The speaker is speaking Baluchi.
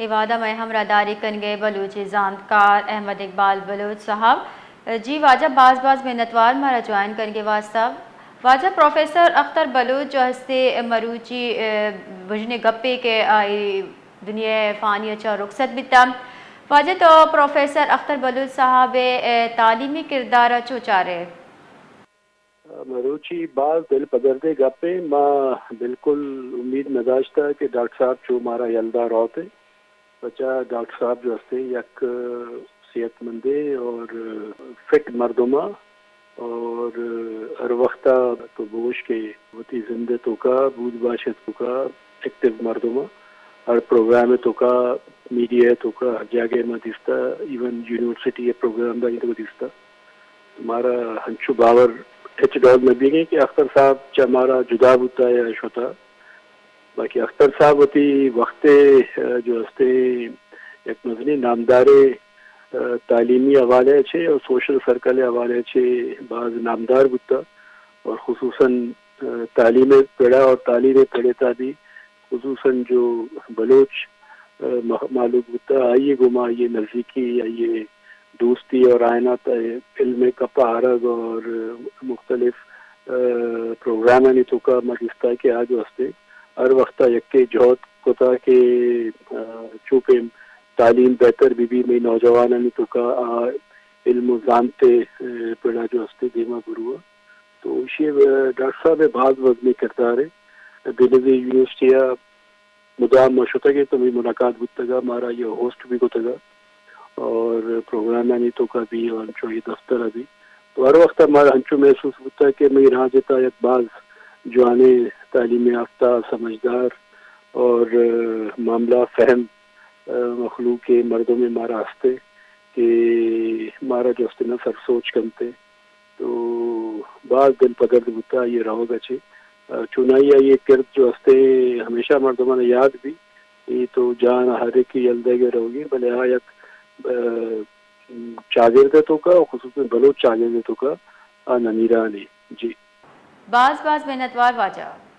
اے وہدا مئے ہمراہ داری کنگے بلوچی زانتکار احمد اقبال بلوچ صاحب۔ جی واجہ، باز باز منتوار مارا جوائن کنگے واسطہ۔ واجہ، پروفیسر اختر بلوچ جو ہستے مروچی، اے، بژنے گپے کہ آئی دنیا فانی چا رخصت بیتا۔ واجہ، تو پروفیسر اختر بلوچ صاحب، اے، تعلیمی کردار چو چارے؟ مروچی باز دل پدردیں گپے۔ ما بالکل امید نداشتہ کہ ڈاکٹر صاحب چو مارا یلدا روتے۔ پچا ڈاکٹر صاحب جو ہستے یک صحت مندے اور فٹ مردم آ اور ہر وقتا تو بگوش کہ وتی زند توکا بود باش توکا ایکٹیو مردم آ۔ ہر پروگرام توکا، میڈیا توکا، ہر جاگہ ما دیستا، ایون یونیورسٹی پروگرام دانی تو دیستا۔ مارا ہنچو باور ہچ ڈول نہ بیگیں کہ اختر صاحب چہ مارا جدا بوتا یا شتا۔ باقی اختر صاحب وتی وقت ء جو ہستے یک مزنیں نامداریں تعلیمی حوالے چے اور سوشل سرکل حوالے چے باز نامدار بوتا اور خصوصاً تعلیم پڑا اور تعلیم پڑے تا بھی خصوصاً جو بلوچ مخ-، مہلوک بوتا، آئی ء گوما آئی ء نزیکی، آئی ء دوستی اور آئینا علم ء کپا آرگ اور مختلف، آ، پروگرامانی توکا ما دیستا کہ آ جو ہستے ہر وقتا یکے جہد کتا کہ، آ، چو پیم تعلیم بہتر بہ بی، مئی نوجوانانی توکا آ علم و زانت ء، آ، پڑا جو ہستے دیما بروا۔ تو ایشی ء ڈاکٹر صاحب ء باز وزنی کردار ء۔ بینظیر یونیورسٹی ء مدام ما شتگ ء تو مئی ملاقات بوتگ ء، مارا یہ ہوسٹ بھی کتگ ء اور پروگرامانی توکا بھی اور انچو یہ دفتر ء بھی۔ تو ہر وقت مارا انچو محسوس بوتا کہ مئی راج ء تا یک باز جوانیں تعلیم یافتہ، سمجھدار اور معاملہ فہم مخلوق ء مردم ء مارا ہستے کہ مارا جو ہستے نا سر سوچ کنتے۔ تو باز دل پدرد بوتا آئی ء روگ ء چہ۔ آ، چونائی آئی ء کرد جو ہستے ہمیشہ مردمان ء یاد بی۔ اے تو جان ء ہر ایک یل دئیگ ء روگی، بلے آ یک، آ، چاگرد ء توکا و خصوصاً بلوچ چاگرد ء توکا آ نمیران اے۔ جی۔ باز باز منتوار واجہ۔